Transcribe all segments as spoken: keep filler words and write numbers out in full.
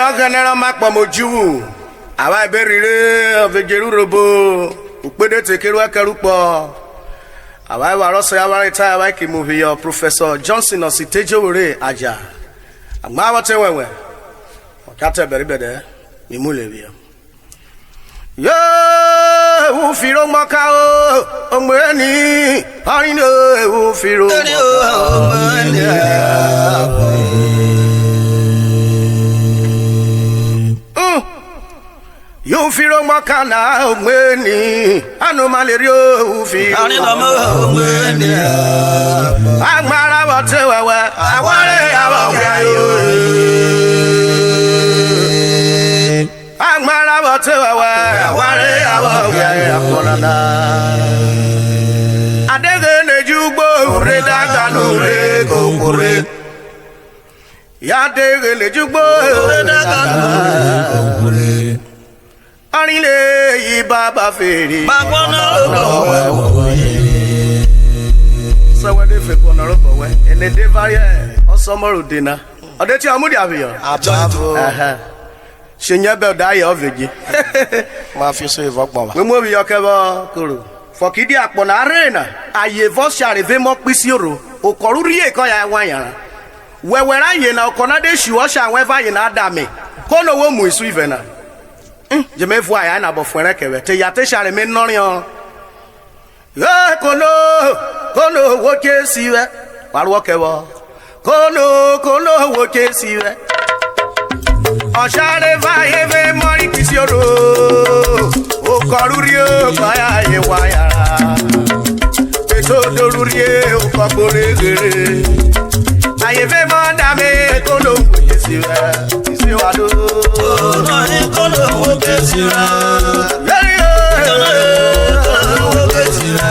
Ọghẹnẹ rọ ma kpọmọ odjuvwu, avwanre be rhire ọvo edje rẹ Urhobo, ukpede te kerẹ uwẹ kẹ rẹ ukpọ. Avwanre vwẹ arhọsẹ avwanre ta, avwanre ki mu phiyọ Prọfẹsọ Johnson Ositejo vwo rhe aja. Agba vwọ te wẹwẹ, ọ cha te bẹrẹ bẹdẹ, mi mu le phiyọ. Yo, ufiro mọka o, omweni, ọrin o, ufiro mọka o. Mm. Yo, ufiro mọka na, omweni, anoma le rio ufiro. Ọrin lọmọ omweni. Agbara vwọ te wẹwẹ, aware avọ ghwa yo. Agbara vwọ te wẹwẹ, aware avọ ghwa yo akpọ nana. Adeghene jugbo, ure da ga nure, kokore. Ya deghene jugbo, ure da ga nure, kokore. Ọrin le yi baba feri. Sọ wẹ de fe guọnọ rẹ obọ wẹ. Ene de variẹ ọsọmọ rode na. Ọ de tiọnrẹ mudia phiyọ. Abavo. Ẹhẹ. She nyẹ bẹ ọda yẹ ọvege. Ma fi so evọ gbọn wa. We mu phiyọ kẹ vwọ koro. Fọkidiẹ akpọ na rhe na, aye vẹ ọshare vẹ emọ kpisiorho, okọ rẹ urhie kọye a wan yanran. Wẹwẹ rẹ aye na, okọ na de shu ọshare wẹn vẹ aye na da ame, kono wo mu isun ivẹ na? Mm, je me vuẹ aye, aye nabọ fuẹrẹn kẹ vwẹ, te eya te eshare me nọriọn. E, kono, kono wo che si vwẹ? Wa ruọ kẹ vwọ. Kono, kono wo che si vwẹ? Ọshare vẹ aye vẹ emọ ri kpisiorho, okọ rẹ urhie kọye aye wa yanran. Eto do rurhie okọ kpo re ghere. Aye vẹ emọ da ame, kono wo che si vwẹ? Isi wa do. Kono, kono wo che si vwẹ? Kono, kono wo che si vwẹ?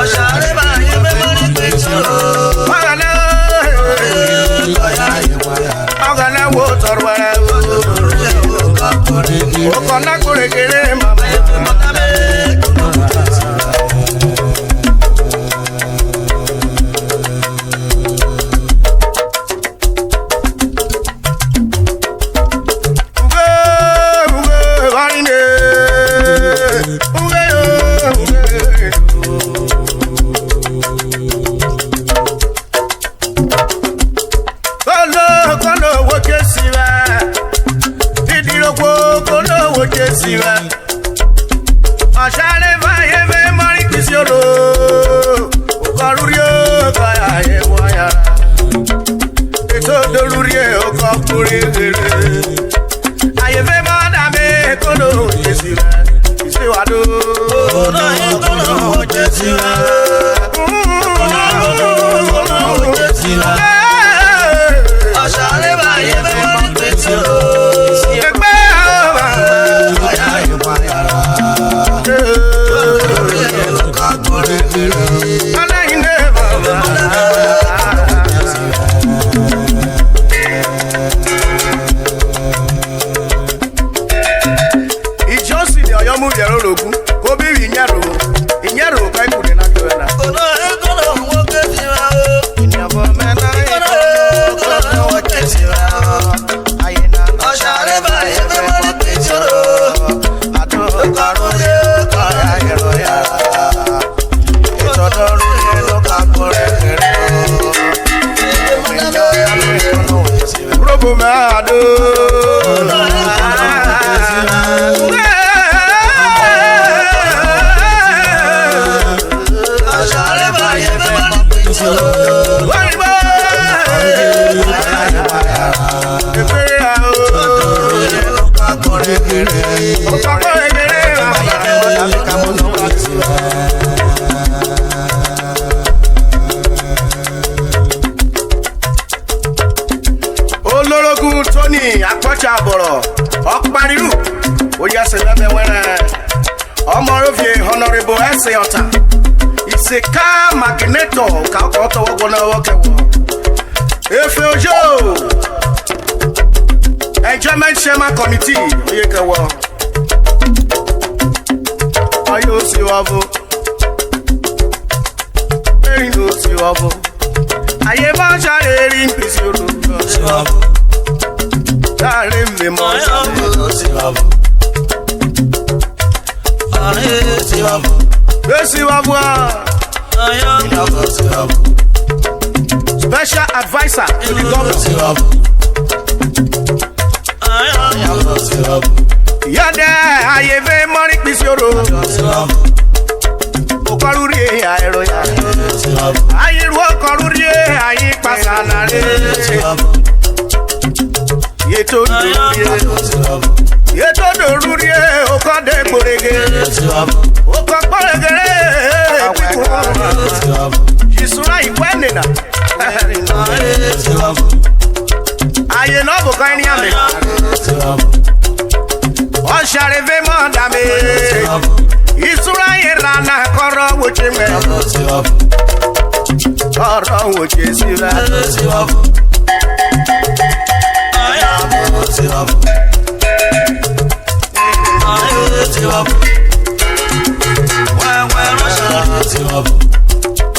Ọshare vẹ aye vẹ emọ ri kpisiorho. Ọghẹnẹ. Ọghẹnẹ wo tọrọ ẹ o. Okọ na kpo re ghere mama. Ughe, ughe, ọrine. Ughe yo, ughe yo. Kono, kono wo che si vwẹ? Didi ro kpo, kono wo che si vwẹ? Ọshare vẹ aye vẹ emọ ri kpisiorho, okọ rurhie okọ aye wa yanran. Eto do rurhie okọ kpo re ghere. Aye vẹ emọ da ame, kono wo che si vwẹ? Isi wa do. Kono, kono wo che si vwẹ? Kono, kono wo che si vwẹ? Ọshare vẹ aye vẹ emọ ri kpisiorho. Egbe o. Ijosi ni ọyọ mu vwiẹ rẹ Orogbu, ko bi vwi iyẹnrhovwo, iyẹnrhovwo kọ ikude na kevwẹ na. Iniọvo mẹ na, Robo me ado. Olorogun Tony Akpọcha Abọrọ, ọkpariru, oyẹ ẹsẹ mẹmẹ wẹrẹ, ọmọ rẹ ovie Honorable Ẹsẹ Ọta, Iseka Magneto, ka ọkọ ọtọ wọ guọnọ vwọ kẹ wọ. Efe Ojo, Enjoyment Chairman Committee, oye kẹ wọ. Ọye o si ọvo. Eri no si ọvo. Aye vọ cha eri mpisi oro. Si ọvo. Yọdẹ aye ve mọri kpisioro. Okọrurhie aẹro ya. Aye ru okọrurhie aye kpasa na re. Yeto do rurhie. Yeto do rurhie okọ de gborege. Okọ gborege re. Jisura iwẹ nena. Aye nọ vwẹ okọ erianme. Ọshare ve emọ da me. Isura aye ra na kọrọ wo che mẹ. Kọrọ wo che si vwẹ.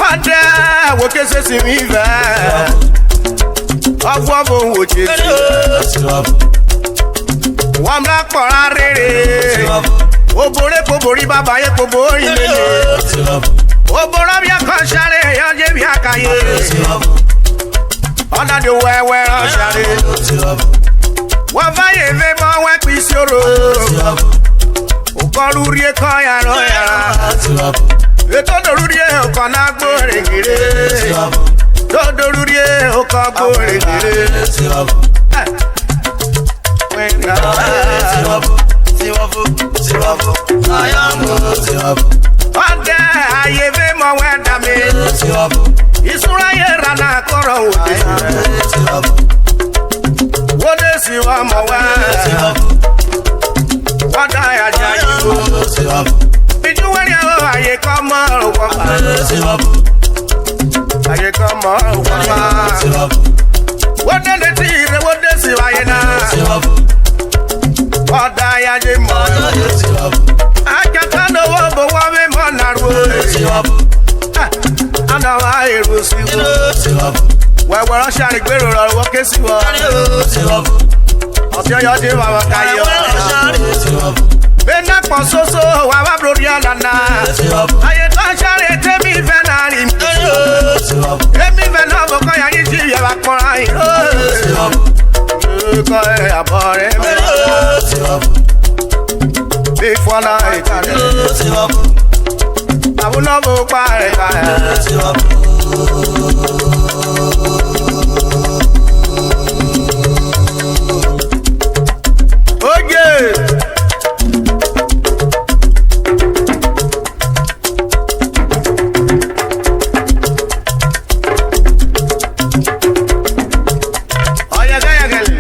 Ọdẹ wo ke se si mi vẹ. Ọvuọvo wo che si. Wa mrẹ akpọ ra rere. Obo re kpobo ri baba ye kpobo ri nene. Obo rọ via kọ share yọ je via kaye. Ọ da de owẹ ẹwẹ rọ share. Wa va ye ve emọ wẹn kpisioro. Okọ rurhie kọ ya rọ ya. Eto do rurhie okọ na gbo regere. To do rurhie okọ gbo regere. Ọdẹ aye ve emọ wẹn da me. Isura aye ra na kọrọ wo de. Wo de si ọmọ wẹn. Wọ da ya ja yi wo. Iju wẹn ria o aye kọ mọ owọ pa. Aye kọ mọ owọ pa. Wo de le ti re wo de si aye na. Wọ da ya je mọ. Akata no wo bo wọ ve mọ na ruo. Ana wa eru si wo. Wẹwẹ rọ share igbero rọ wo ke si wo. Ọtiọyọ de vwẹ ọmọ kayọ. Be na kpọ soso wa va bro ria nana. Aye tọ share te mi vẹ na ri mi. Emi vẹ na vwọ kọ ya yi ji yẹ va kpọnra yi. Kọ ẹ abọ rẹ mi. Before na etare. Abu na vwọ kpa ẹ ka ẹ. Oje. Ọyẹgẹyẹgẹ le.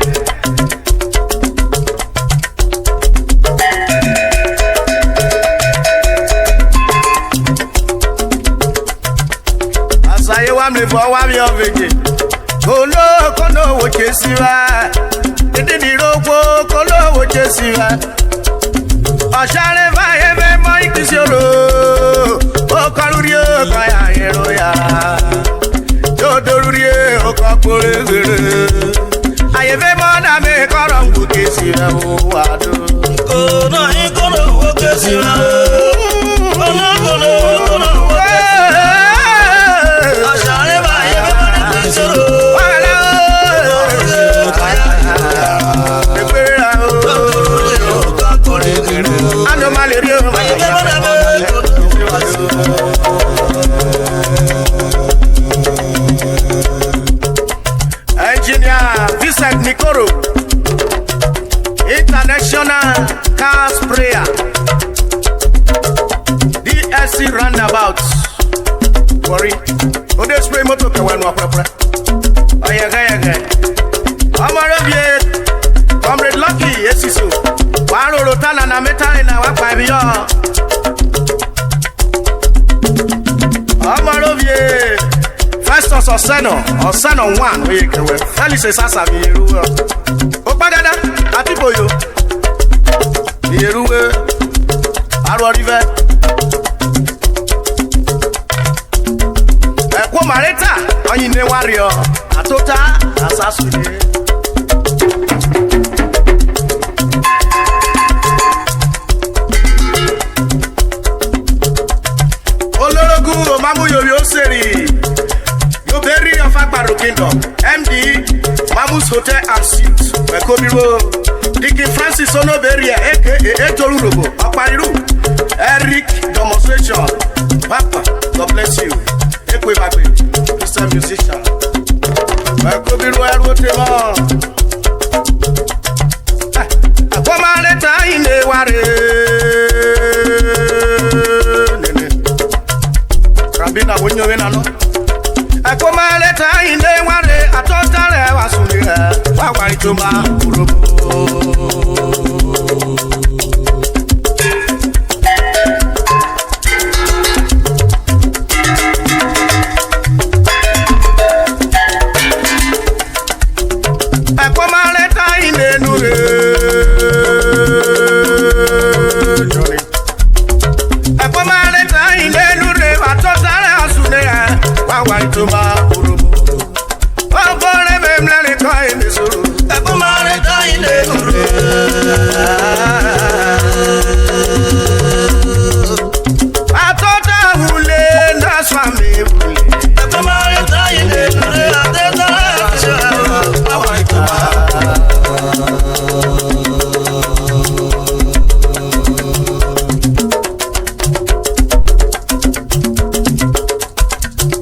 Asaye wa mrẹ vwọ wa vwẹ ọvẹdẹ. Kono, kono wo che si vwẹ. Edidi ro kwo, kono wo che si vwẹ. Ọshare va aye vẹ emọ ikpisioro. Okọ rurhie, okọ ya yẹn ro ya. Dodo rurhie, okọ kpore ghere. Aye vẹ emọ na me kọrọ wo che si vwẹ o wa do. Kono, kono wo che si vwẹ. Kono, kono, kono wo che si vwẹ. Ọshare va aye vẹ emọ na me kọrọ. Engineer Vincent Nikoro, International Car Sprayer, D S C Roundabout, Warri. O de spray motor kẹ wẹ nu ọpẹpẹ. Ọyẹghẹyẹghẹ. Ọmọ rẹ ovie, Comrade Lucky Esiso. Wa roro ta nana me tare na wa kpahe phiyọ. Ọmọ rẹ ovie, Festus Ọsẹnọ, Ọsẹnọ one, oye kẹwẹ. Felix Esasa mi yeru wẹ. Okpagada, Atipoyo. Mi yeru wẹ. Aruọ rivẹ. Ẹkuoma re ta, ọyen ne wa riọ, atota, asasu ye. Olorogun Omamu Yovie Oseri, Yovie Ri of Agbaro Kingdom, M D, Hotel and Suites, wẹ ko bi ruo. Deacon Francis Onoberia, A K A Etoru Robo, Ọkpariru, Eric Demonstration, Papa, God bless you. Ekwe Bagbe, Christian musician. Wẹ ko bi ruo ẹrú ote mọ. Ẹkpọ ma re ta ine wa re. Nene. Rabina wo nyove na no. Ẹkpọ ma re ta ine wa re, atọ ta rẹ wa sune rẹ, wa wa ri toma urobo. Ẹkpọ ma re ta ine nu re. Ẹkpọ ma re ta ine nu re, wa tọ ta rẹ ọsune rẹ, wa wa itoma urobo. Obo re me mrẹ re kọ ene soro. Ẹkpọ ma re ta ine nu re. Atota hule na swami hule. Awa ikuma.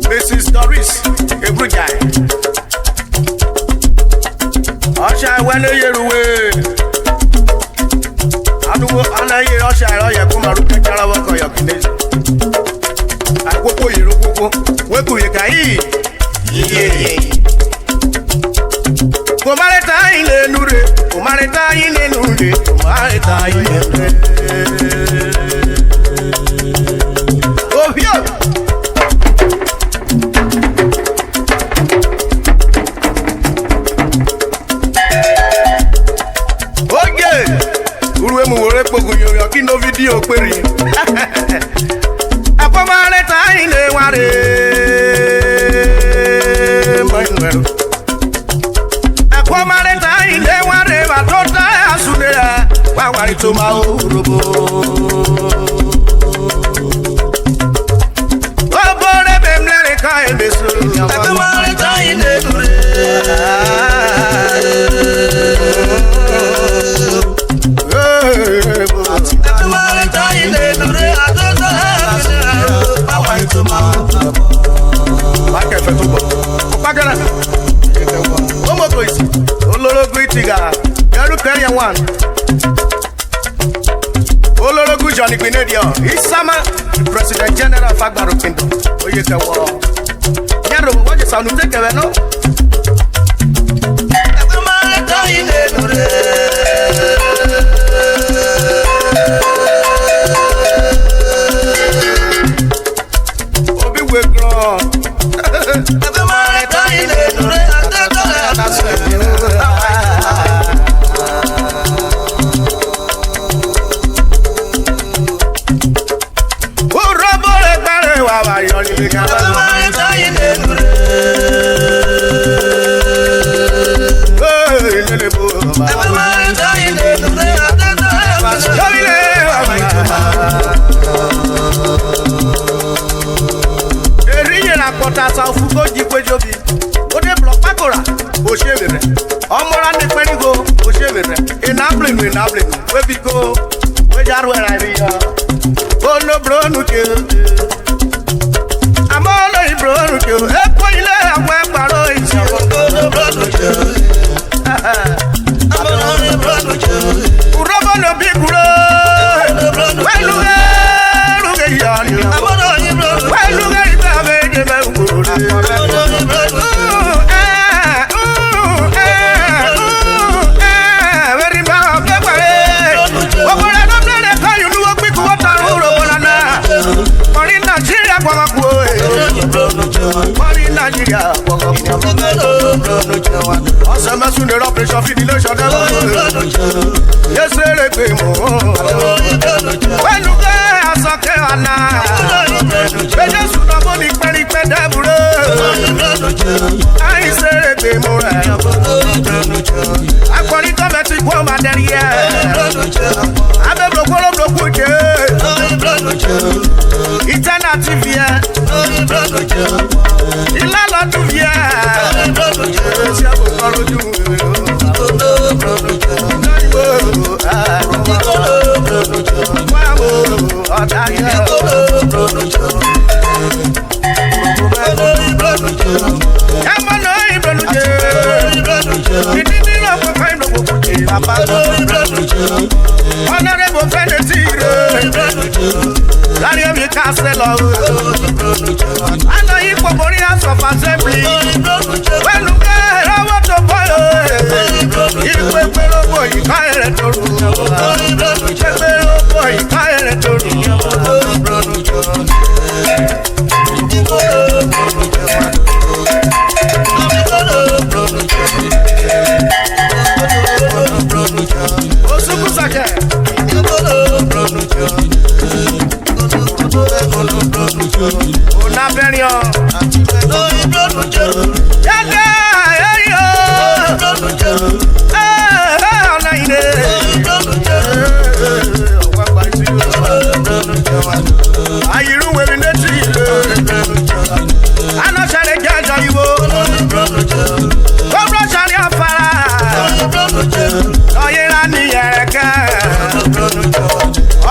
Missus Doris Ebrujai. Ọshare wẹn ne yere uwe. Anugbo ana yere ọshare rọye, ku ma ru kẹcha rọ vwọ kẹ ọyọkine. Akwokwo yere okwokwo, we ku ye ka yi. Iye. Ko ma re ta ine nu re, ko ma re ta ine nu re, ko ma re ta ine re. Ovie. Oje! Uruemu wo re kpogun yovwin ọke ino vidio kperi. Ẹkpọ ma re ta ine wa re. Emmanuel. Ẹkpọ ma re ta ine wa re, wa tota asune ya, wa wa ri toma urobo. Obo re me mrẹre kọ emeso. Ẹkpọ ma re ta ine nu re. Ẹkpọ ma re ta ine nu re, atota asune ya, wa wa ri toma urobo. Wa kẹ fẹ tobọ. Ọkpagara. Omoto isi. Olorogun itiga. Yẹru kẹriẹ wan. Olorogun John Igbinedio. Isama. President General Fagbaro Kingdom. Oye kẹwọ. Yẹro wọ je sanu te kẹwẹ no. Ẹgbẹ́ máa ń tọ́ ilé nù rẹ̀. Obi we kro. Ebe ma re ta ile nure, ate tore atasue. Urobo re gbare wa wa yọ ni ga. Ebe ma re ta ile nure. Hey, lele bo ma. Ebe ma re ta ile nure, ate tore atasue. Yọ ile wa wa yọ. Eriyin rẹ akpọ ta sa ofu ko ji kwe ejobi. O de bro kpako ra, o she vwerhẹ. Ọmọ ra ne kpẹn igho, o she vwerhẹ. Ena blenu, ena blenu, we biko, we ja rhuẹrẹ phiyọ. Ono bro nu ke? Amo lo i bro nu ke? Epo ile awẹ kparo isi. Ono bro nu ke? Urobo no bi kuro. Wẹlughe, lughe yọni. Wẹlughe ibrahim eje mẹ ukuru. Veri ma ọbẹ gbare. Obo rẹ no mrẹ rẹ kọye unu wo kpiku wo ta urobo nana. Kọrin Nigeria gbọmọ kuo. Kọrin Nigeria. Ọsẹ mẹsu ne rọ pressure feed nation dẹ. Yese re gbe mu. Wẹnu ke asọ ke ana. Be Jesu nọ bo ni kpẹri kpẹ dẹ buro. Ayi se re gbe mu rẹ. Akpọri gọọmenti guọ ma dẹriẹ. Abe blokporo blokpuje. Eternal T V ẹ. Ilalọ tu viẹ. Esi abo kọrọ ju. Honorable Fenesi Ire, Rariemi Councillor, Anoyi Kpokpori House of Assembly, Wenuke Rowotoboyo, Ikpekpe Robo Ikaere Toru, Ikpekpe Robo Ikaere Toru. Osuku Sake. Ona bẹriọ. Yada, eyo. Eh, eh, ọna ine. Ayiru weri neti. Anọchare jẹjọ iwo. Kobro chari afara. Ọye ra ni yẹrẹkẹ.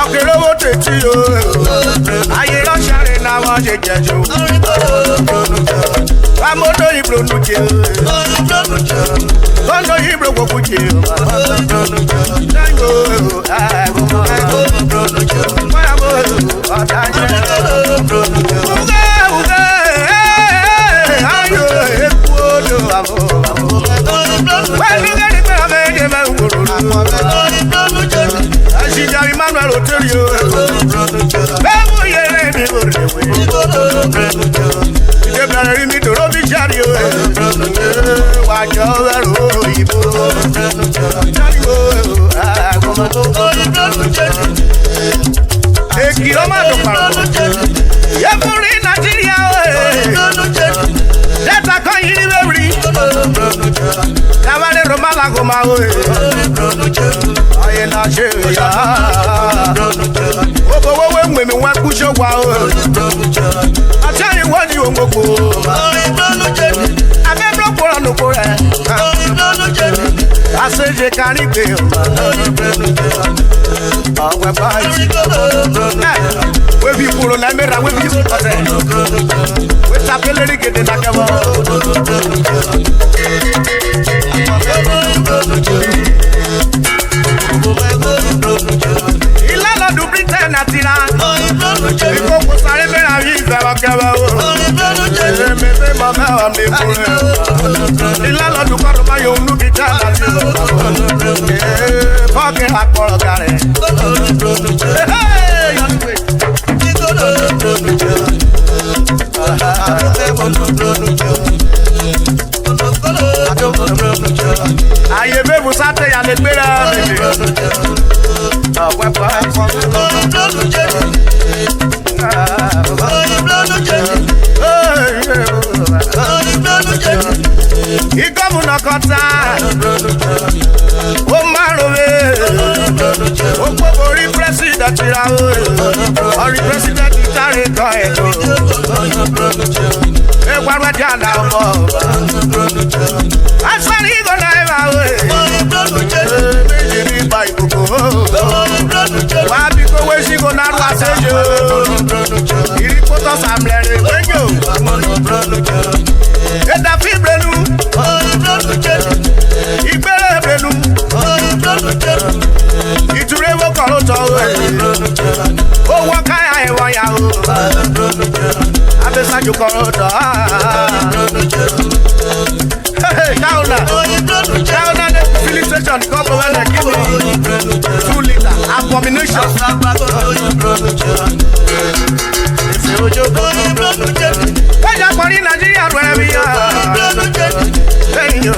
Ọke ro wo teti o. Aye rọ share na vwọ je jẹjo. Wa mo do ibro nu je. Kono ibro wo ku je. Dango. Eki rọ ma do kparo. Ye fun ri Nigeria o, eh. Delta kọ yin ri vwevwri. Tavare Roma la goma o, eh. Ọye na che ya. Obo wo we mu emi wẹn kpushọ wa o. Ọtiọye wọ ni omoko. Ame bro kporo no kporo. Aseje kari gbe o. Ọwẹ pa isi. We vi kporo na emera we vi ọsẹ. We ta pele ri gede na kẹvọ. Ilalọdu Britain na tira. Ikoko sare mera vi vẹ vwọ kẹ vwẹ o. Eme me mọ mẹ ọ me kuru. Ilalọdu kọrọ ma yo unu bi ta na ti. Fọkẹ akpọrọ gare. Hey, hey. Aye me vwo sa te ya le gbera. Igọvunọ kọta, o ma rove, o kpokpori president ra o, ọri president tare kọ eto. Ewa rẹ dia na ọmọ. Asọri igho na eva we. Meji ri ba ikoko. Wa bi ko we si igho na ru ase yo. Iri kpotọ sa mrẹ re we nyo. Eda fi brenu. Igbere brenu. Iture vwo kọrọ otọ we. Owọ kaya ẹwọ ya o. Abesa jokọ rẹ otọ. Hey, hey, Kaona. Kaona ne filling station kọ bọ wẹn na kini. Two liter. Abomination. Wẹn ja kpọri Nigeria rẹ mi ya. Hey, yo.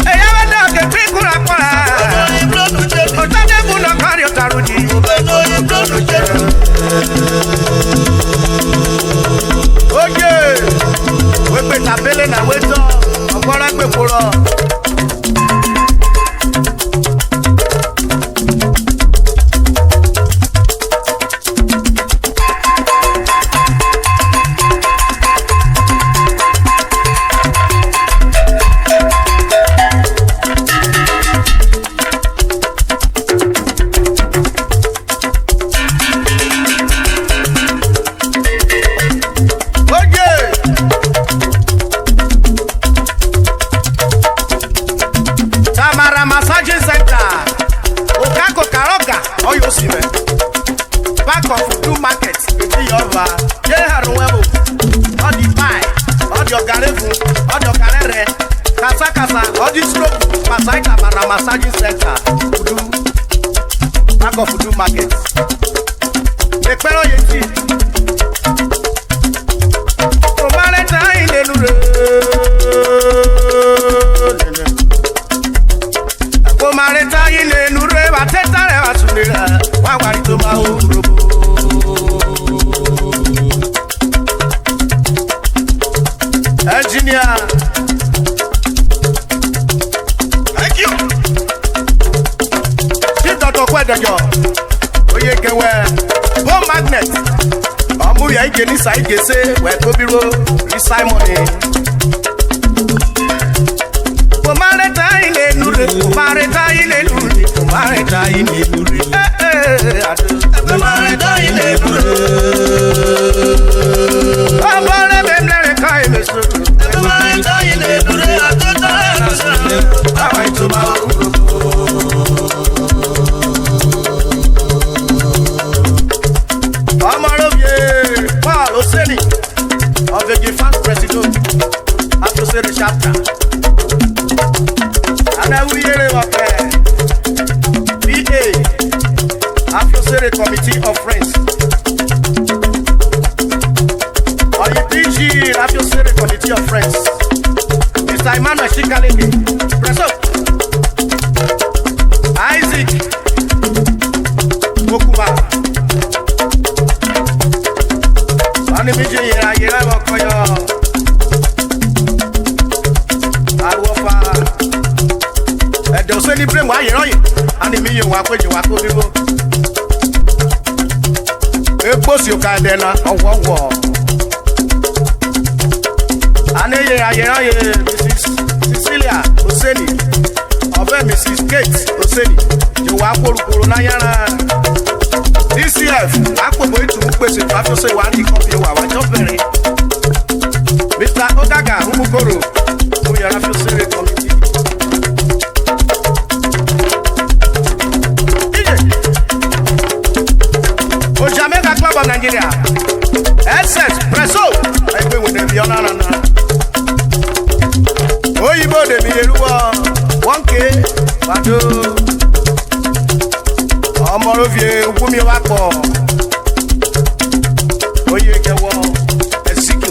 Eya we da ke kri kura kpọra. Ota de bu na kari ota rudi. Oye, we gbe tabele na we tọ, ọkpọrọ gbe kporo. Oye! Distro Masaita Marama Surgery Center, Udu, back of Udu Market. Ekpẹrẹ ọye ti. Omare ta ine nure. Omare ta ine nure, va te ta rẹ, va su ne rẹ, wa wari to ma o robo. Engineer. Thank you. Chief Doctor Kwedejo. Oye ke wẹ. Bone magnet. Ọmọ yẹ ige ni sa ige se, wẹ ko biro ri Simon ni. Omare ta ine nure, omare ta ine nure, omare ta ine nure. Eh, eh, ado. Omare ta ine nure. Omare me mrẹre ka ime so. Omare ta ine nure, ado ta ime so. Awa itoma. Ọmọrovie Paul Oseni of the Defense President, Afiosere Chapter. Ana uyere ọkẹ P A, Afiosere Committee of Friends. Oyi P G, Afiosere Committee of Friends. Mister Emmanuel Shikaleke, Preso. Isaac Okuba. Mani mi je yera yera vwọ kọyọ. Aruọfa. Ẹdẹ Oseni Ibrahim wa yera ọye. Ani mi ye wa kweje wa ko vivo. Egbosi oka ẹdẹ na ọghwọghwọ. Ani yera yera ọye Missus Cecilia Oseni. Ọvẹ Missus Kate Oseni, je wa kporo kporo na yanran. D C F, akpogbo itu ukpese tu Afiosere wa ri kọfie wa wa jọ bẹrẹ. Mister Ogaga Umukoro, mu yẹrẹ Afiosere committee. Ije. Ojamega Club of Nigeria, S S, Preso, ẹgbẹ wene vi ọnana na. Oyibo de mi yeruwọ, one K, bado. Ọmọ ro vie ughwu mi wa kpọ. Oye kẹwọ, ẹsiki.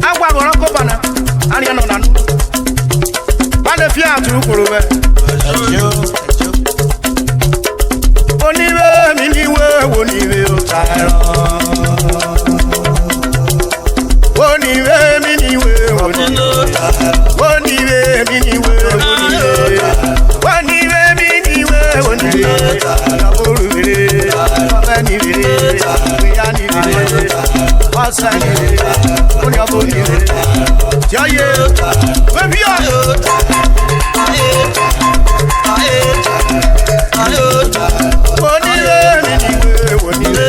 Aghwa rhuọrọ kobana, ariẹn nọ nanu. Mane fia turu kporo vwẹ. Oniwe mi ni we, oniwe ota ẹrọ. Oniwe mi ni we, oniwe. Oniwe mi ni we, oniwe. Oniwe mi ni we, oniwe. Ọmọ rere, ọmọ ni rere, ìyá ni rere, ọsẹ ni rere, oní ọmọ ni rere. Jọye, baby, oh. Oniwe mi ni we, oniwe.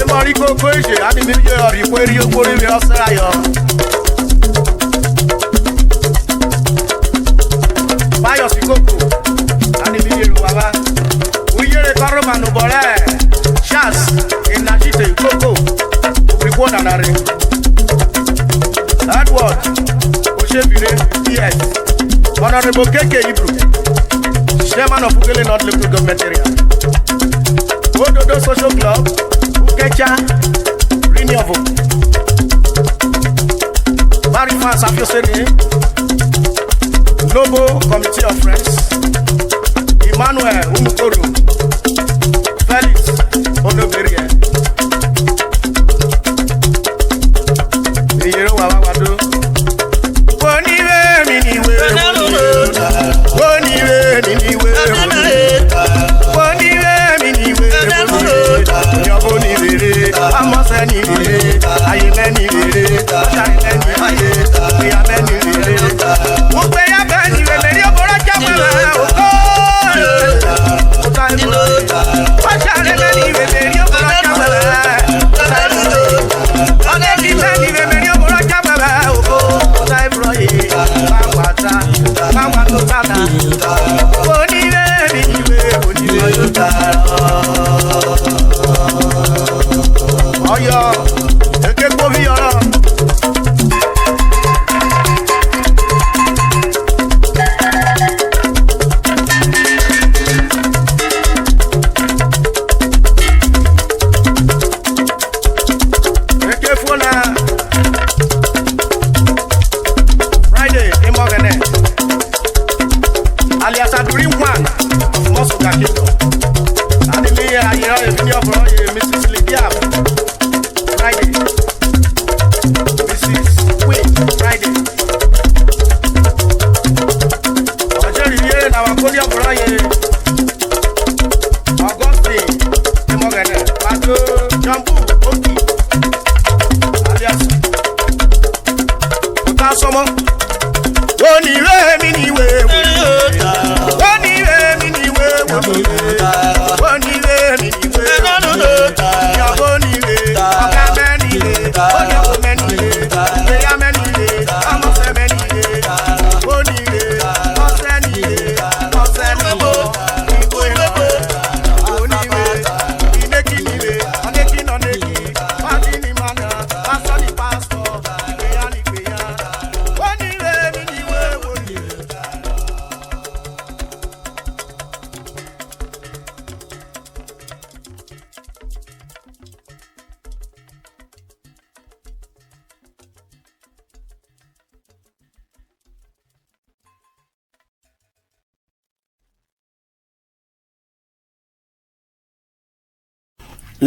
Emọ ri koko eje, ani mi ye ọri kwe ri okpori mi ọsẹ rayọ. Pius Ikoko, ani mi ye ru baba. Uyere kọ rhoma nobọ rẹ Charles Enajite Ikoko, obrikwo nana re. Edward Oshebire, P S, Honorable K K Ibru, Chairman of Ughelli North Local Government Area, Ododo Social Club, Ukecha, Renewable, Barry Fans Afioseni, Noble Committee of Friends, Emmanuel Umukoro, Felix Onoberie. Eyero wa wa wa do. Wo ni ve mi ni we, wo ni ve mi ni we, wo ni ve mi ni we, wo ni ve. Yọ bo ni rere, amọsẹ ni rere, aye mẹ ni rere, ọsare mẹ ni rere, oya mẹ ni rere. Mo pe ya bẹ ni re, me ri obo rẹ jẹ mọ rẹ oko. Ota emu Ọyọ, eke kpovi yọrọ. Eke fo na. Friday, Imọghẹnẹ. Alias Aduri one of Mosoga Kingdom. Ani mi aye rọye, mi ni ọvo rọye, Missus Lydia. Friday. Missus Queen Friday. Ọjọ́ ìrírí na wa kó ní ọ̀pọ̀lọ́ yẹn. Augustine Imọghẹnẹ, Pado Jumbo Oki, alias Ota Sọmọ. Oni re mi ni we, oni re mi ni we, oni re mi ni we.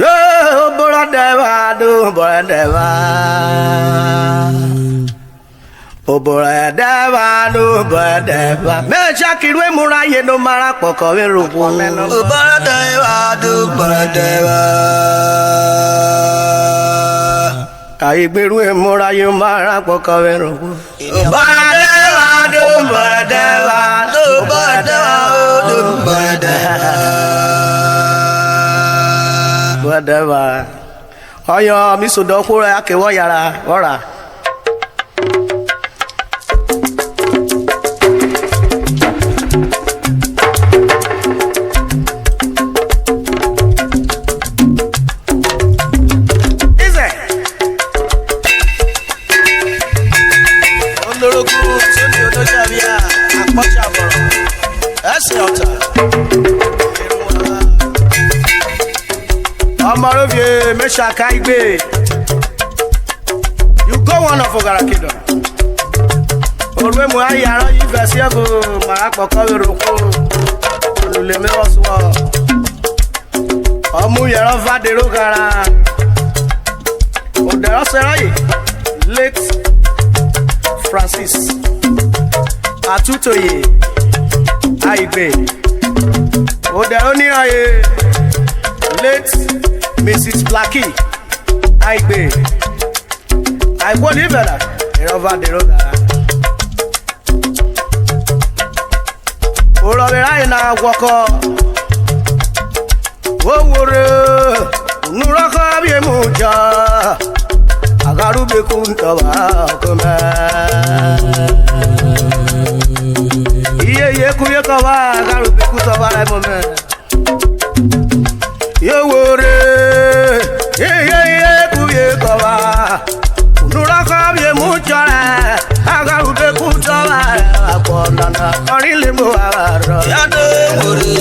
Lo oborẹ dẹva, do oborẹ dẹva. Oborẹ dẹva, do oborẹ dẹva. Me cha ki ru emu rayen, oma ra kpọkọ vẹ rẹ ohwo. Oborẹ dẹva, do oborẹ dẹva. Aye gbe ru emu rayen, oma ra kpọkọ vẹ rẹ ohwo. Oborẹ dẹva, do oborẹ dẹva, do oborẹ dẹva, o do oborẹ dẹva. Oborẹ dẹva. Ọyọ, mi so dẹ ohwo rẹ akevwọ yara vwọ ra. Izẹ. Olorogun Tony Onoshavia, Akpọcha Bọrọ, ẹsẹ ọta. Ọmọ rẹ ovie, Meshach Aigbe. You go one of Ogara Kingdom. Oruemu aye arọ yi vẹ siẹvo, ma ra kpọkọ vẹ rẹ ohwo. Olule me vwọ suọ. Ọmuyẹ rọ va de ro ghara. Odẹ rọ sẹ rọye, late Francis Atutoye Aigbe. Odẹ rẹ oni rọye, late Missus Blackie Aigbe. Aigbo ni vẹ na, erọ va de ro ghara. Orọvwe rayen na ghwọkọ. Wo wo re, unu rọ kọ vwiẹ emu cha. Agharu beku ntọ va ọkọ mẹ. Iye ye ku ye kọ va, agharu beku tọ va emu mẹ. Ye wo re, iye ye ku ye kọ va. Unu rọ kọ vwiẹ emu chọrẹ, agha ube ku tọ va akpọ nana. Ọrin le mu ava rọ. Ya de wo re.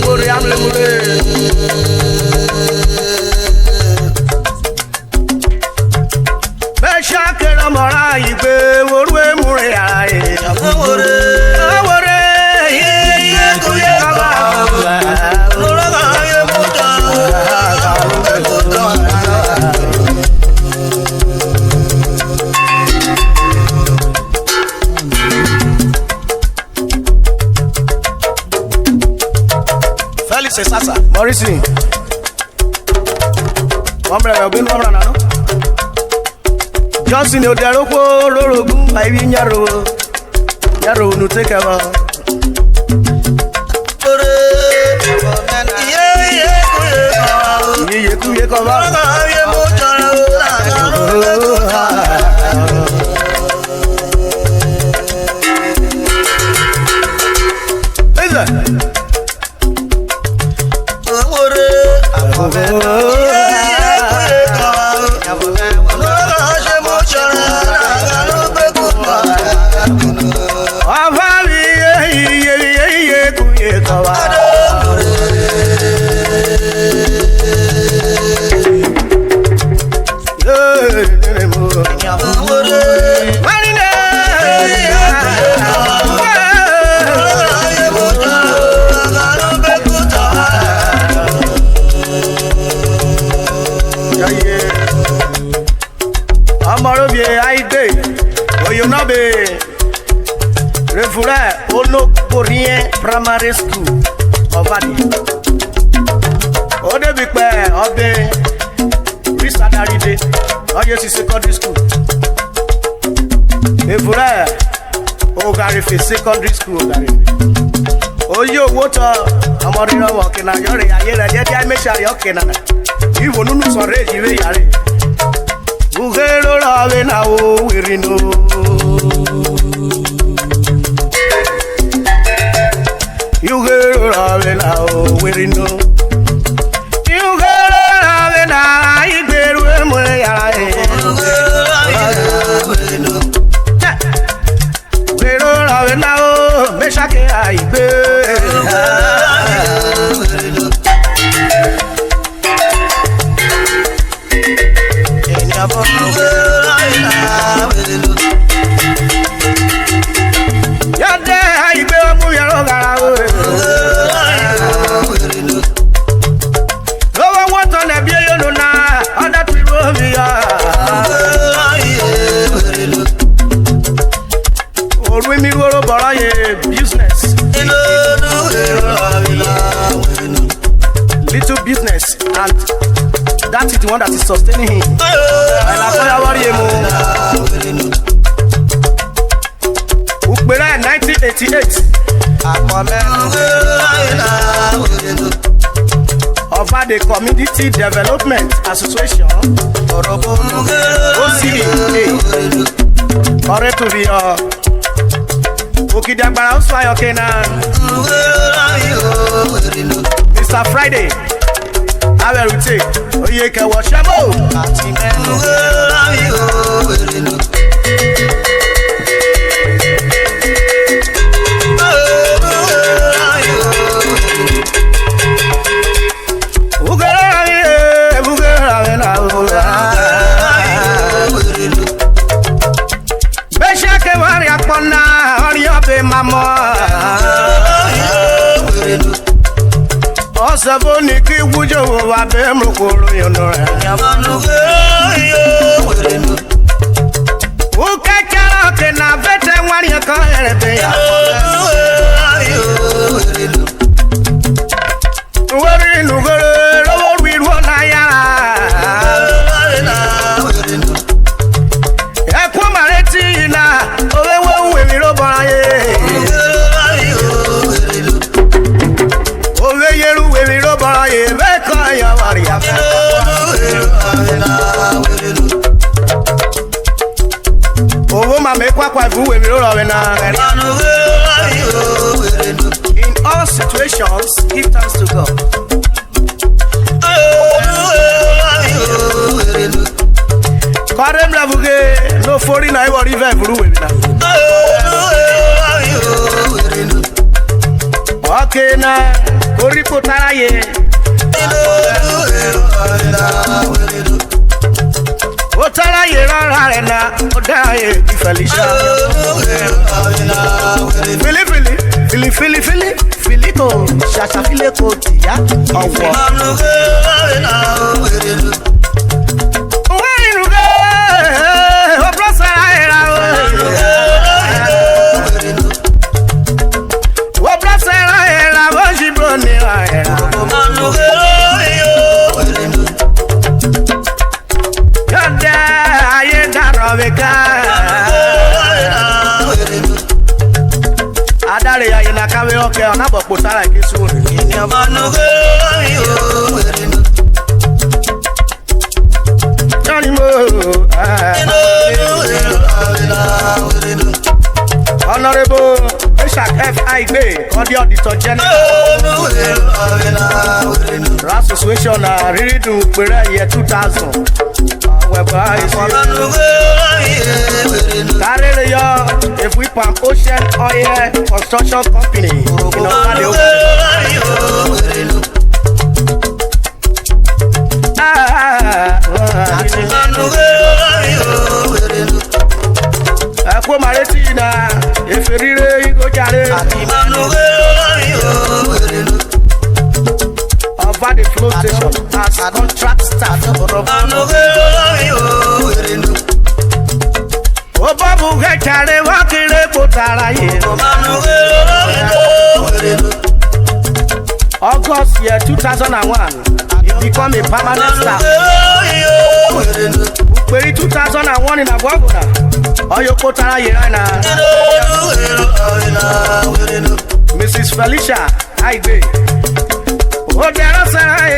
Wo re, am le mu re. Me cha kerẹ ọmọ ra igbe, wo ru emu rẹ yara e. Owore, owore, iye ku ye kọ va. Lora ga ye mu ta. Felix Esasa. Morrison. Wọ́n mrẹ vwẹ obenu ọmrọ na no. Johnson odẹ ro kpo roro gun ma ivwi nyaro. Nyaro unu te kẹ vwọ. Iye iye kuye kọ va. Eze. Ọmọ ro vwiẹ Aigbe, oyono ọbe revun rẹ Olokporhiẹn Primary School, Ọvadiẹ. O de bi kpẹ ọbe ri Sadaride, ọye si secondary school. Evun rẹ Ogharefe Secondary School, Ogharefe. Oye ohwo tọ, ọmọ rẹ irọvwọ ọke na yọrẹ aye rẹ dia dia emeshare ọke nana. Ivo nunu sọ re ji vwe yare. Ughe ro rọ vwe na o, we rhi no. Ughe ro rọ vwe na o, we rhi no. Ughe ro rọ vwe na, Aigbe ru emu rẹ yara e. Ughe ro rọ vwe na o, Meshake Aigbe. Yọdẹ Aigbe ọmọ yẹrẹ ọghara o. Lọ́wọ́ wọ́n tán nẹ̀bí eyónú náà, ọ̀dà tí ló fi yọ. Oru mi ru oro bọrọ ye business. Little business, and that is the one that is sustaining him. Ẹ la kọ́ ya wá rí emu. Ukpere nineteen eighty-eight. Ọvade Community Development Association, O C D A, ọrẹ tuvie ọ. Okidiagbara usuayọ kena. Mister Friday, Averute, oye kẹwọ ṣẹmo. Ughere rami, ughere rami na o. Bẹsiẹ ke vwẹ riakpọ na, ọ riẹn ọbe mamọ. Ọsẹ vẹ oni ki ghwu jovwo vwẹ abe mrokoro yono rẹ. Ukẹcha rẹ ọke na vẹ te wanriẹn kọ ẹrẹbe ya. Uwevwi nughere ro vwo ru iruo na yanran. Ẹkuoma re etiyin na, ove we uwevwi robọ rayen. Ove yere uwevwi robọ rayen, vẹ kọyen avwanre ya. Ohwo mama ekuakua evun uwevwi ro rhọvwe na. In all situations, give thanks to God. Kọ rhe mrẹvughe, no fori na, ewọ rivẹ evun uwevwi na. Ọke na, ko rhi kpotara ye. Ota rayen rọ rare na, ọ da ayen kẹ Felicia. Fili, fili, fili, fili, fili, fili, ko shasha file ko dia ọwọ. Uwe iruge, o bro sara era o. O bro sara era, o ji bro ni ra era. Yọdẹ aye da rhọvwe kẹ. A da reyọ aye na ka vwe ọkẹ, ọ nabọ kpotara ke suo. Tọni mo, eh. Honorable Meshack F. Aigbe, kọ dia Auditor General rẹ association na rhiri dun ukperẹ year two thousand. Wẹ ba esi. Ka rhe reyọ evun Palm Ocean Oil Construction Company. Inọ kale o. Ah, ah, ah, ah. Ẹkuoma re etiyin na, efe rire igho jare. Ọva the flow station as contract staff. Two thousand and one, he become a permanent staff. Ukperi two thousand and one na vuọvo na, ọye okpotara yera na. Missus Felicia Aigbe. Odẹ rọ sẹra e.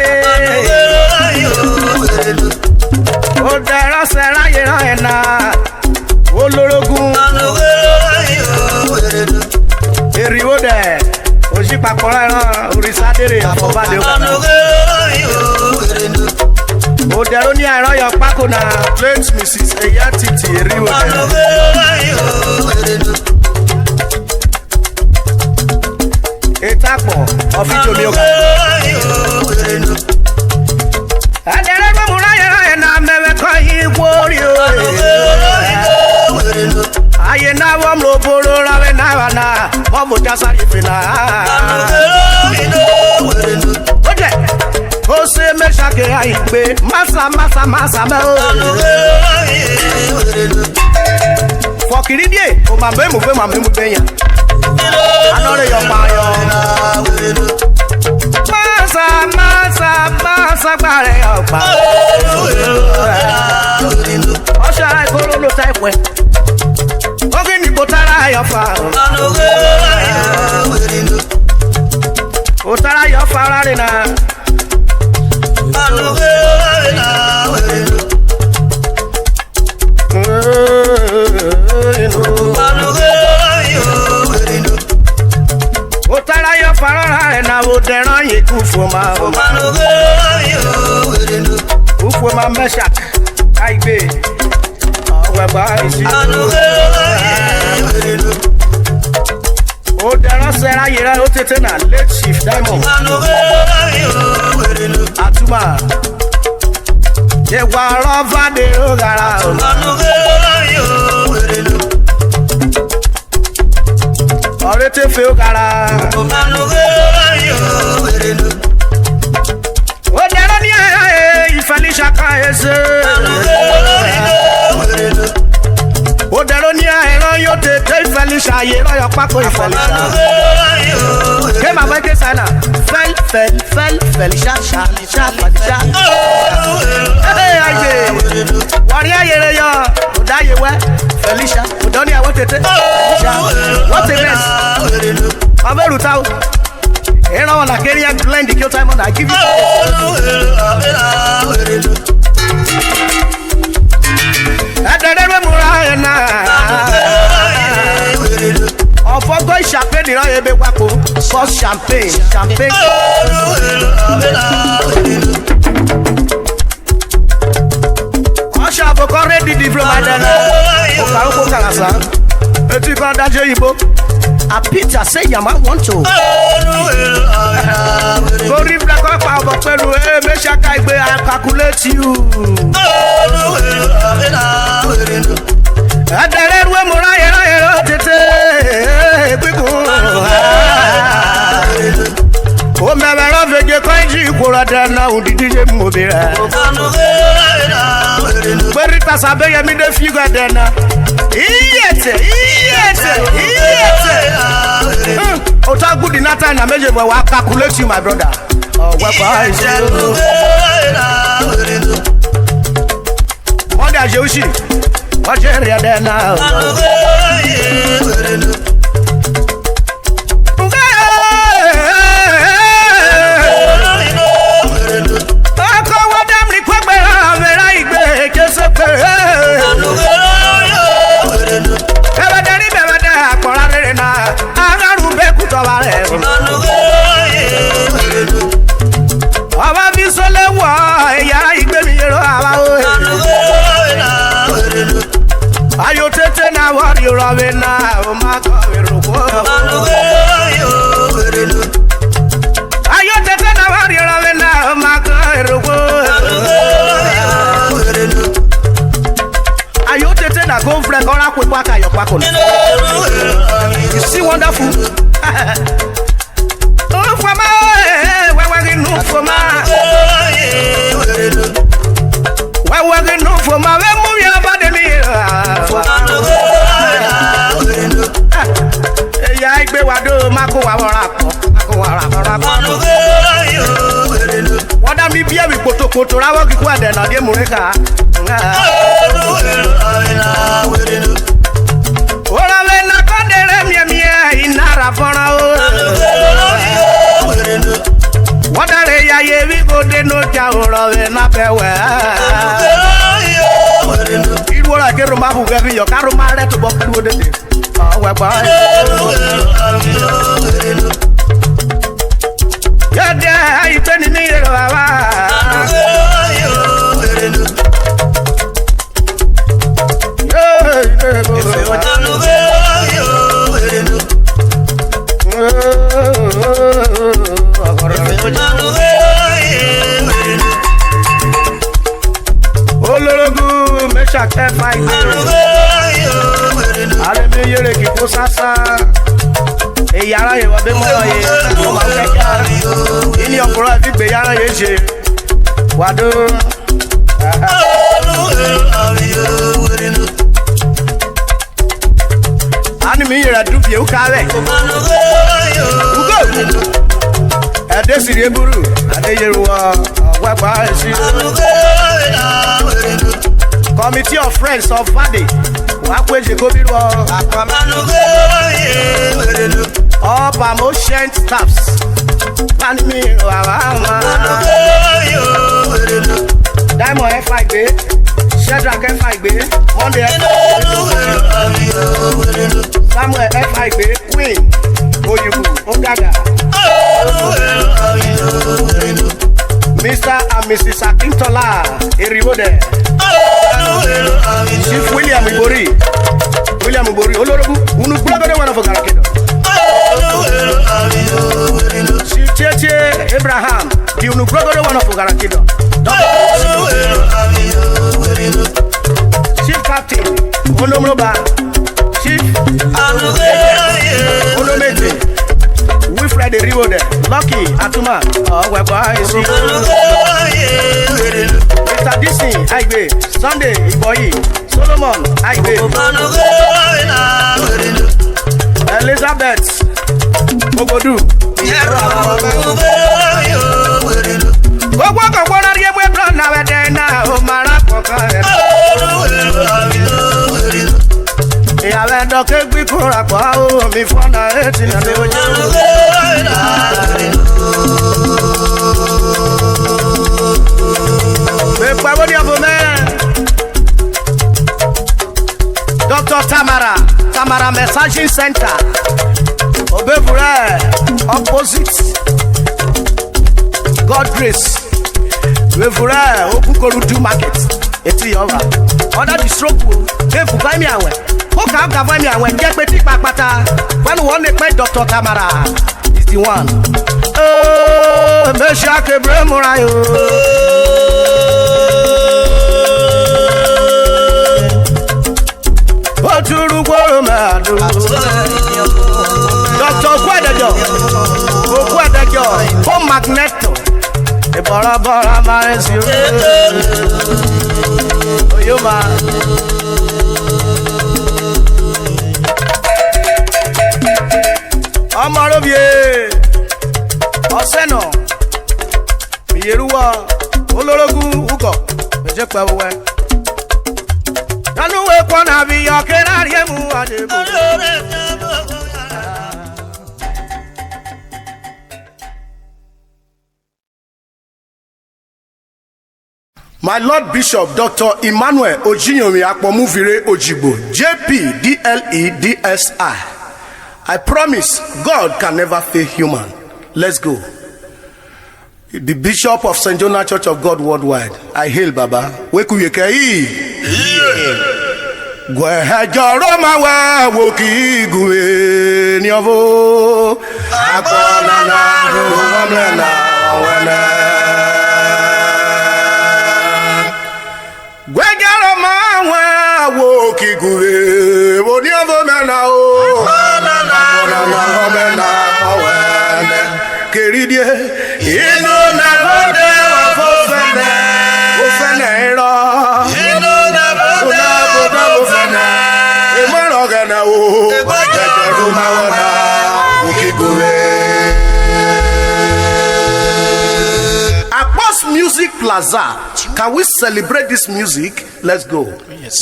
Odẹ rọ sẹra yera na. Olorogun. Eriwo dẹ. Oji kpakpọ rẹ orisa dere afọbade. Odẹ ro ni ẹrọ yọ kpako na. Late Missus Eyatiti Eriwo dẹ. Etakpọ ọfi jomi oga. Ẹdẹrẹ rẹ mu rayen rayen na mẹvwẹ kọyen ihwo rio. Aye na vwọ mrẹ obo ro rọvwe na vwa na, mọ vwo cha sari fe na. Odẹ, o se me shake ayen gbe, masa, masa, masa mẹ o. Fọkiridie, omamọ emu vwe, omamọ emu vwe yan. Anọ reyọ kpayọ. Masa, masa, masa gba reyọ kpa. Ọshara ikoro lo ta ikwẹ. Oge ni kpotara yọ fa. Otara yọ fa rare na. Otara yọ fa rọra rẹ na vwo dẹn rọyen ku ufuoma. Ufuoma Meshak Aigbe. Ọghwẹgba isi. Odẹ rọ sẹ rayen rẹ otete na, late Chief Diamond Atuma. Eghwa rọ va de ro ghara o. Ọ re te fe oghara. Odẹ ro ni e Felicia ka ese. Odẹ ro ni ẹrọ yo te te Felicia, ye rọ yọ kpako Felicia. Ke ma vẹ ke sana. Fel, fel, fel, Felicia, sha, sha, Felicia. Hey, aye. Wari aye re yo. Oda ye we. Felicia. Odoni awo tete. Felicia. What a mess. Ave ruta o. Erọ wọn na keri blend ki o time na give you. Ẹdẹrẹ rẹ mu ra ẹ na. Ọfọ gọ champagne rọ ebe wa kpo. First champagne, champagne. Ọshọ ọvo kọ rẹ didi bro ma dẹ na. Ọkpa ọkpọ karasa. Eti kọ da je yibo. A Peter say yama want to. Kori bra kọ pa ọbọ pẹlu e me ṣaka igbe, I calculate you. Ẹdẹrẹ ru emu rayen rayen ro tete gbikun. O mẹvwẹ rọ ve je kọ iji ihwo rọ dẹ na, udidi je mu obe rẹ. Gbe Rita Sabeye mi de fi gọ dẹ na. Iyete, iyete, iyete. Hmm. Ota gbudi na ta na meje vwẹ wa calculate you, my brother. Oh, well, fine. Wọ́n dẹ̀ ṣe ó ṣì, wọ́n ṣe rìn ẹ̀dẹ̀ náà. Ọkọ wọ́n dá mi kó gbé ràn mí rà ìgbé jésù pé. Bẹ̀rẹ̀ dẹ̀ rí bẹ̀rẹ̀ dẹ̀ àpọ̀lá rere náà. Aghẹrun be kutọ vwarẹ. Ọba vi sole wọ eya igbe mi yero ava o. Ayo tete na vwọ riorọ ve na, oma kọ vwe rogbo. Ayo tete na vwọ riorọ ve na, oma kọ vwe rogbo. Ayo tete na ko vrẹ kọ ra kwe kpaka yọ kpako na. You see wonderful. Ufuoma, eh, wẹwẹ ghi nu ufuoma. Wẹwẹ ghi nu ufuoma, vẹ mu via ba de mi. Eya igbe wa do, ma ko wa vwọ ra kpọ, ma ko wa ra vwọ ra kpọ. Kpoto ra vwọ kẹ ikuẹdẹ na, die mu re ka? Orọvwe na kọ de re miẹmiẹ, ina ra vọnrọn o. Wọ da re ya ye vwi ko de no cha orọvwe na bẹ wẹ. Iruo ra ke rhoma hu vwẹ phiyọ, ka rhoma rẹ tobọ kẹ iruo dede. Ọwẹ gba. Yẹ dia ipe ni mi yere vava. Olorogu Meshach F I K. Are mi yere ki kpo sasa. Eyara ye wa be mo ye. Oma kẹkẹ. Ini ọpọlọ ẹfi gbe yara ye je. Wado. Ani mi yere duvie uka vẹ. Ugo. Ẹdẹ siri eburu. Ade yere wọ. Ọgbẹgba esi. Committee of Friends of Vade. Wa kwe je ko bi ruọ. All permanent staffs. Ani mi wa wa ma. Diamond F I Gbe, Shadrach F I Gbe, Monday F I Gbe, Samuel F I Gbe, Queen Oyibo, Ogaga. Mister and Missus Akintola, Eriwode. Chief William Ibori, William Ibori, Olorogu, unu gbọdọ wà náà fún Garakedo. Chief Cheche Abraham, di unu gbọdọ wà náà fún Garakedo. Chief Captain, Onomroba, Chief Onomete, Wilfred Eriwode, Lucky Atuma, Ọwẹkwa Esi, Mister Dixon Aigbe, Sunday Iboyi, Solomon Aigbe, Elizabeth Ogodu. Gbogbo kọ̀gbọ́n náà rí ẹgbẹ́ bọ́ọ̀lù náà wẹ̀ dẹ́ náà ó máa rà kọ̀ọ̀kan rẹ̀. Ìyàwó ẹ̀dọ́ ké gbí kúrò àpò àwọn omi fọ́nà etí náà ló jẹ́. Pẹ̀pẹ́ wo ni ọ̀bùn mẹ́? Doctor Tamara, Tamara Messaging Center, Obevure, opposite God Grace, Obevure, Obukorudu Market, eti yọva. Ọda di stroke wo, de vugha imi awẹ, ko ka ga vugha imi awẹ, jẹ pe ti kpakpata, wẹn wọ ne kpẹ Doctor Tamara is the one. Oh, Meshach Ebremura yo. Oturu gboro madu. Doctor Okwedejo. Okwedejo. Home Magneto. Ebọrọ bọrọ amare si o. Oyoma. Ọmọ rẹ ovie. Ọsẹ nọ. Mi yere uwọ, olorogun ukọ, me je kpẹvwẹ owẹ. Nanu we kpọ na phiyọ, ke ra riemu ade bo. My Lord Bishop Doctor Emmanuel Ojiyonmi Akpọmuvire Ojigbo, J P, D L E, D S I. I promise God can never fail human. Let's go. The Bishop of Saint Jonah Church of God Worldwide, I hail Baba. Wekuye kei. Gwe hẹjọ Roma wẹ wo ki gu eniọvo. Akpọ nana ru ọmrẹ na ọwẹnẹ. Gwe jẹ Roma wẹ wo ki gu vwe oniọvo mẹ na o. Akpọ nana ru ọmrẹ na ọwẹnẹ. Keridie inu na vode ọvo fẹnẹ, ofẹnẹ herọ. Inu na vode ọvo fẹnẹ, emọ rẹ Ọghẹnẹ o. Egbẹjẹjẹ ro ma wọ na, ukiku re. Akpọ Music Plaza. Can we celebrate this music? Let's go. Yes.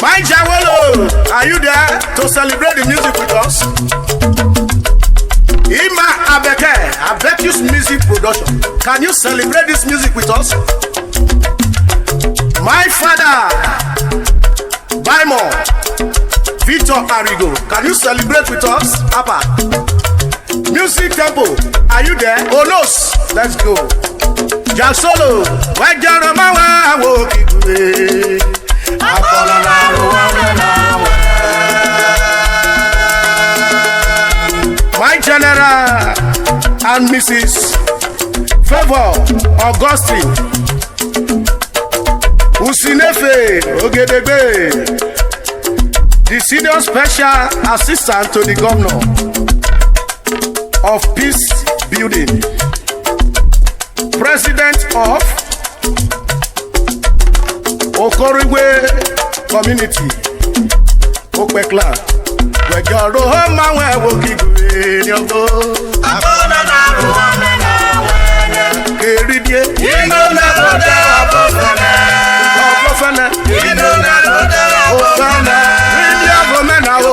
My Jawolo, are you there to celebrate the music with us? Ima Abeke, Abeku's Music Production. Can you celebrate this music with us? My father, Baimo, Victor Arigo, can you celebrate with us? Papa. Music Tempo, are you there? Onos, let's go. Jack Solo, wẹ jẹrọ ma wẹ wo kikure. Akọla na ro wa wẹ na wẹ. My General and Missus Favour Augustine Usinefe Ogedegbe, the Senior Special Assistant to the Governor of Peace Building, President of Okorigwe Community, Okpekla, wẹ jọ ro ma wẹ wo ki gbe eri ọvo. Akọna na ro wa wẹ na wẹ. Keri die. Ino na ro de ọvo fẹnẹ. Ọvo fẹnẹ. Ino na ro de ọvo fẹnẹ. Ri die ọvo mẹ na o.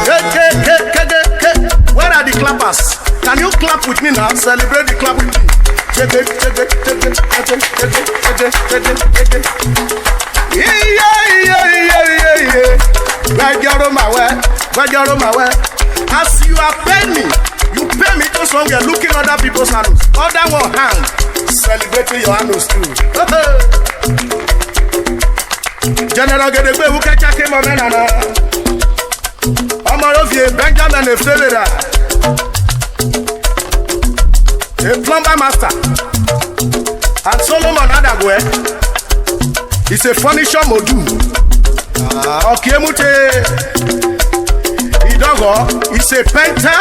Ke, ke, ke, ke, ke, ke. Where are the clappers? Can you clap with me now? Celebrate the clap with me. Chege, chege, chege, chege, chege, chege, chege, chege. Iye, iye, iye, iye, iye. Wẹ jọrọ ma wẹ, wẹ jọrọ ma wẹ. As you are paying me, you pay me to somewhere looking other people's hands. Other one hand, celebrating your hands too. General Gedegbe, who can check him on, man? Ọmọ ro vie Benjamin Efevera, a plumber master, and Solomon Adagwe is a furniture modu. Okiemute Idogo is a painter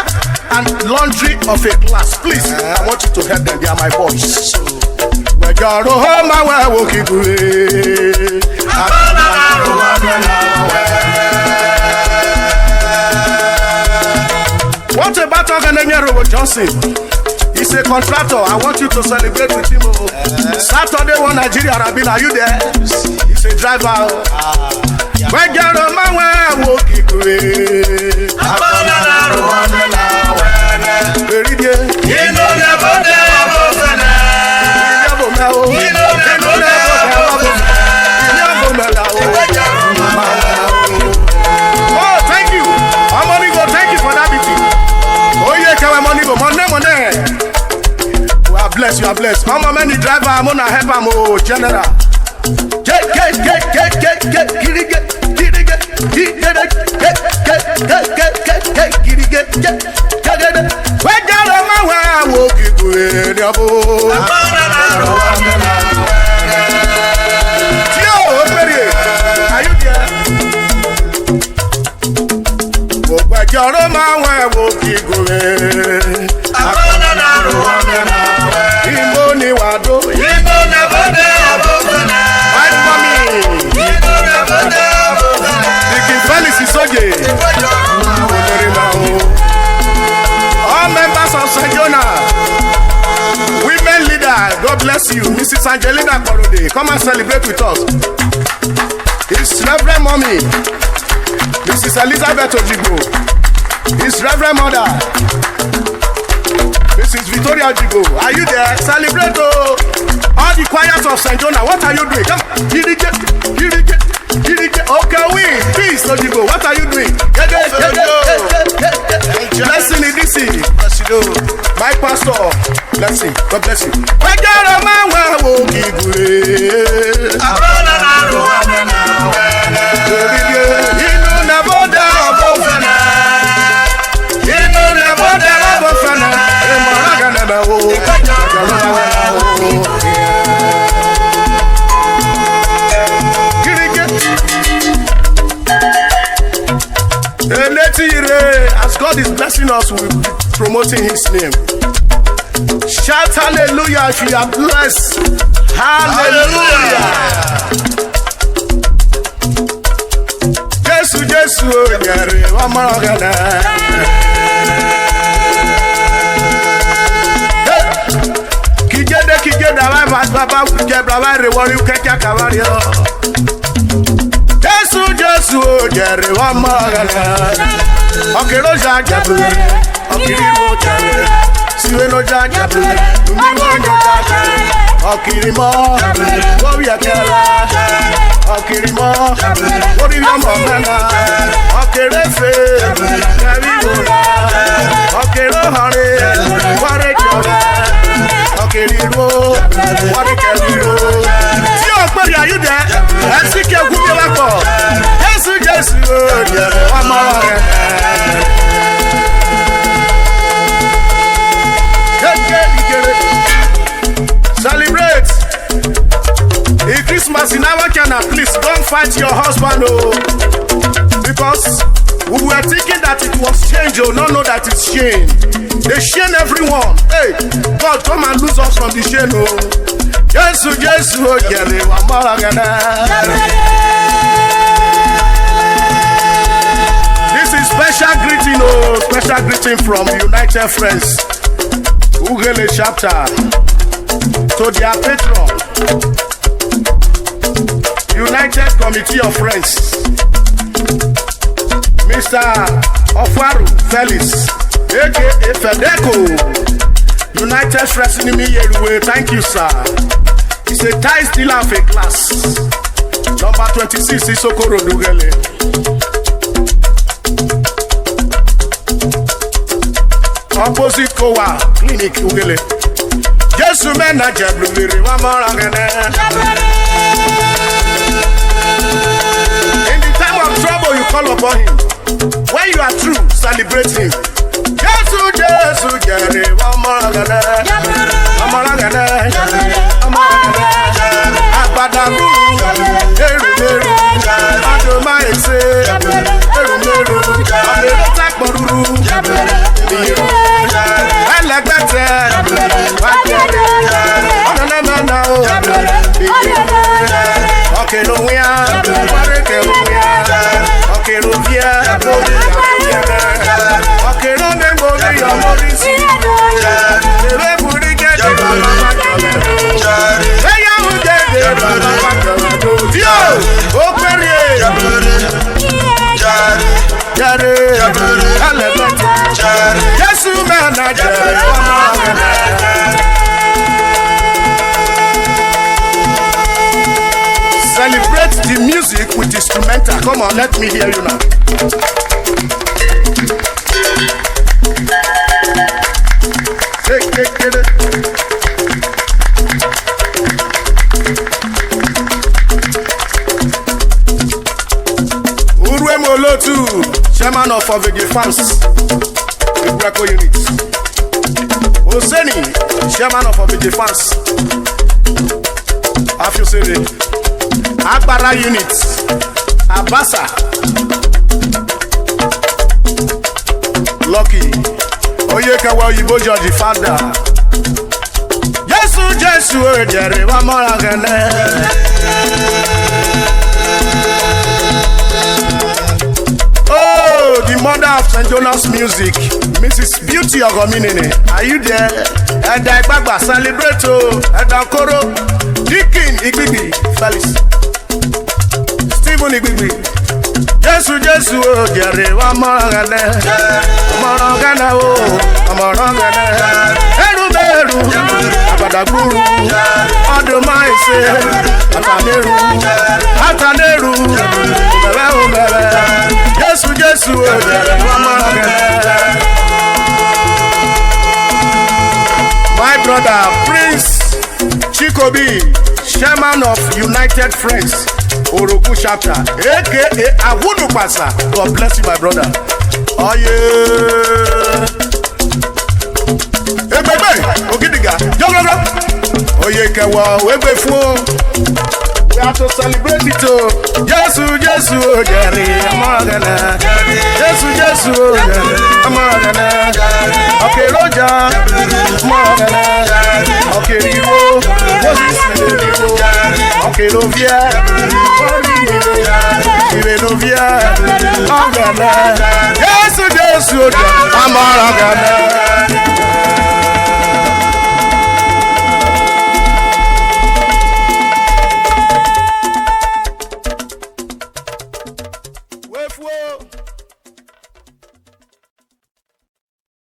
and laundry of a class. Please, I want you to help them. They are my boys. Wẹjọ ro ho ma wẹ wo ki gure. What about Ogenenye Robo Johnson? He's a contractor. I want you to celebrate with him. Oh. Saturday, one Nigeria, Rabin, are you there? He's a driver. Oh. Wẹjọ ro ma wẹ wo ki gure. Akpọ nana ro wọ nẹ na wẹ nẹ. Eri die. Inu rẹ bo de ọvo fẹnẹ. Inu rẹ bo de ọvo fẹnẹ. Inu rẹ bo de ọvo fẹnẹ. Oh, thank you. Ọmọ ni go, thank you for that beauty. Oye kẹwẹ mọ ni go, mọ nẹ, mọ nẹ. You are blessed, you are blessed. Ọmọ mẹni driver, mo na help am o, general. Ke, ke, ke, ke, ke, ke, kirige, kirige, kirige, ke, ke, ke, ke, ke, ke, kirige, ke, ke, ke, ke. Wẹjọ ro ma wẹ wo ki gure ni ọvo. Tio, o peri, are you there? Wẹjọ ro ma wẹ wo ki gure. Akpana na ro wa me na wẹ. Imo ni wa do. Imo na bo de abo fana. White mommy. Imo na bo de abo fana. Deacon Felix Isoje. Olori na o. All members of Saint Jonah. Women leader, God bless you. Missus Angelina Korode, come and celebrate with us. His Reverend Mommy, Missus Elizabeth Ojigbo, his Reverend Mother, Missus Victoria Ojigbo, are you there? Celebrate, oh! All the choirs of Saint Jonah, what are you doing? Come, kirike, kirike, kirike. Okay, we, peace, Ojigbo, what are you doing? Gege, gege, gege, gege. Blessing in D C. My pastor. Blessing. God bless you. Wẹjọ ro ma wẹ wo ki gure. Abana na ro wa me na wẹ. Inu na bo de abo fana. Inu na bo de abo fana. Emo ra ga na ba wo. Kirike. Eleti ire, as God is blessing us, we promoting his name. Shout hallelujah if you are blessed. Hallelujah. Jesu, Jesu, o jẹre, wa mọrọ Ọghẹnẹ. Hey! Kijede, kijede, avwanre va, va, va, jẹ bra, avwanre re wọ ri ukẹcha, ka avwanre rọ. Jesu, Jesu, o jẹre, wa mọrọ Ọghẹnẹ. Ọke ro ja jẹ bru, ọke ri vwo jẹ, sivwe no ja jẹ bru, umi wo no ja jẹ, ọke ri mọ, wo vwiẹ kẹ ra, ọke ri mọ, wo ri ọmọ mẹ na, ọke re fe, kẹ ri wo ra, ọke ro họnre, wa re jọ ra, ọke ri ruo, wa re kẹ ri ruo. Tí o gbé rí ayé dẹ, ẹ sì kẹ gun mi wá pọ̀. Jésù, Jésù, o jẹrẹ wa mọ rẹ. Kékeré, kékeré. Celebrate. If Christmas in our channel, please don't fight your husband, oh. Because we were thinking that it was change, oh, not know that it's shame. They shame everyone. Hey, God, come and lose us from the shame, oh. Jesu, Jesu, o jẹre wa mọ rẹ Ọghẹnẹ. This is special greeting, oh, special greeting from United Friends, Ughelli chapter, to their patron, United Committee of Friends, Mister Ofaru Felix, A K A Fedeco. United Friends ni mi yeruwe. Thank you, sir. He's a tie stealer of a class. Number twenty-six Isoko Road, Ughelli. Opposite Kowa Clinic, Ughelli. Jesu mẹ na jẹ bru vwere wa mọ rẹ Ọghẹnẹ. In the time of trouble, you call upon him. When you are through, celebrate him. Jesu, Jesu, jẹre wa mọ rẹ Ọghẹnẹ. Wa mọ rẹ Ọghẹnẹ. Wa mọ rẹ Ọghẹnẹ. Agbada gburu, eru meru, adoma ese, eru meru, ọmọ ero ta kpọruru, iru, ẹlẹgbẹtẹ, wa jẹre, ọdọnẹmẹna o, iru, ọke ro wian, wa re kẹ ro wian, ọke ro viẹ, ọke ro me gbori ọmọ ri si, ere buri jẹjẹ, eya ujẹjẹ, Dio, o kwerie. Jẹre, jẹre, hallelujah. Jesu mẹ na jẹre, ọmọ mẹ na. Celebrate the music with instrumental. Come on, let me hear you now. Hey, hey, hey, hey. Uruemu Olotu, chairman of Ovege Farms, Ibrako unit. Oseni, chairman of Ovege Farms, Afiosere, Agbara unit, Abasa, Lucky, Oyekawa Oyibo George, founder. Jesu, Jesu, o jẹre wa mọ rẹ Ọghẹnẹ. Oh, the mother of Saint Jonas music, Missus Beauty Ogominene. Are you there? Ẹ̀dà Ìgbàgbà celebrate o. Ẹ̀dà Okoro, Deacon Igbigbi, Felix. Stephen Igbigbi. Jesu, Jesu, o jẹre wa mọ rẹ Ọghẹnẹ. Ọmọ rẹ Ọghẹnẹ o, ọmọ rẹ Ọghẹnẹ. Eru be eru, agbada gburu. Ọdún máa ń ṣe, àtàlérù. Àtàlérù, bẹ̀rẹ̀ o bẹ̀rẹ̀. Jesu, Jesu, o jẹre wa mọ rẹ Ọghẹnẹ. My brother, Prince Chikobi, chairman of United Friends, Orogun chapter, A K A Awunupasa. God bless you, my brother. Oye. Egbegbe, Ogidiga, joglogo. Oye kẹwọ, egbe fun o. Have to celebrate it o. Jesu, Jesu, o jẹri, ọmọ Ọghẹnẹ. Jesu, Jesu, o jẹri, ọmọ Ọghẹnẹ. Ọke ro ja, ọmọ Ọghẹnẹ. Ọke ri wo, Moses ri wo. Ọke ro viẹ, ire ro viẹ, Ọghẹnẹ. Jesu, Jesu, o jẹri, ọmọ Ọghẹnẹ.